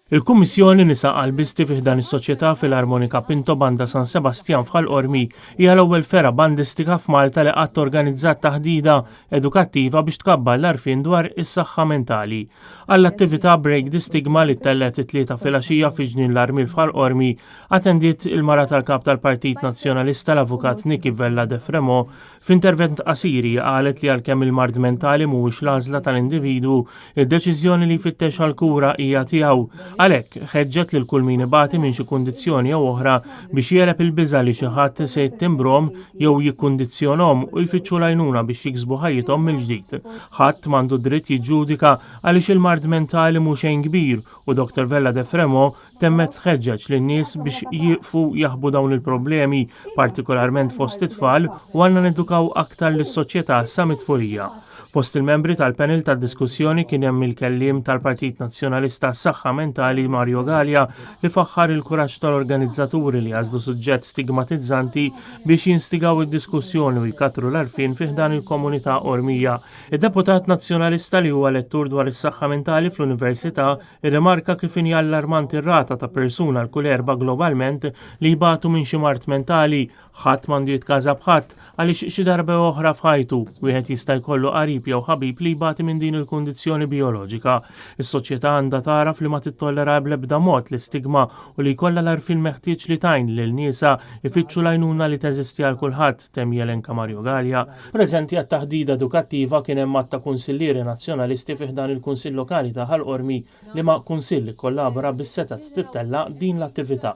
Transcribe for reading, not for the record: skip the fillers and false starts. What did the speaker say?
Il-Kummissjoni Nisa Qalbisti fi ħdan is-Soċjetà Filarmonika Pinto Banda San Sebastian f'Ħal Qormi hija l-ewwel fergħa bandistika f'Malta li qatt organizzat taħdida edukattiva biex tkabbar l-għarfien dwar is-saħħa mentali. Għall-attività Break the Stigma li ttellgħet it-Tlieta filgħaxija fi Ġnien l-Armiel f'Ħal Qormi, attendiet il-mara tal-Kap tal-Partit Nazzjonalista l-Avukat Nikki Vella de Fremaux. F'intervent qasir hija qalet li għalkemm il-mard mentali mhuwiex l-għażla tal-individwu, id-deċiżjoni li jfittex għall-kura hija tiegħu. Għalhekk, ħeġġet lil kull min ibati minn xi kundizzjoni jew oħra biex jegħleb il-biża' li xi ħadd se jittimbrhom jew jikkundizzjonhom u jfittxu l-għajnuna biex jiksbu ħajjithom mill-ġdid. Ħadd m'għandu dritt jiġġudika għaliex il-mard mentali mhu xejn kbir u Dr Vella de Fremaux Temmet tħeġġeġ lin-nies biex jieqfu jaħbu dawn il-problemi, partikolarment fost it-tfal, u għandna nedukaw aktar lis-soċjetà sa mit-tfulija. Fost il-membri tal-panel tad-diskussjoni kien hemm il-kelliem tal-Partit Nazzjonalista għas-Saħħa Mentali Mario Galea li faħħar il-kuraġġ tal-organizzaturi li għażlu suġġett stigmatizzanti biex jinstigaw id-diskussjoni u jkattru l-għarfien fi ħdan il-komunità Qormija. Id-deputat Nazzjonalista li huwa lettur dwar is-saħħa mentali fl-Università Irrimarka kif inhi allarmanti r-rata ta' persuna għal kull erbgħa globalment li jbatu minn xi mard mentali. Ħadd m'għandu jitkaża b'ħadd għaliex xi darba jew oħra f'ħajtu, wieħed jista' jkollu qarib jew ħabib li jbati minn din il-kundizzjoni bijoloġika. Is-soċjetà għandha tagħraf li ma tittollera bl-ebda mod l-istigma u li jkollha l-għarfien meħtieġ li tgħin lil niesha jfittxu l-għajnuna li teżisti għal kulħadd, temm jelenka Mario Galea. Preżenti għat-taħdida edukattiva kien hemm għadd ta' kunsillieri Nazzjonalisti fi ħdan il-Kunsill Lokali ta' Ħal Qormi, liema kunsill ikkollabora bis-setgħet tittella' din l-attività.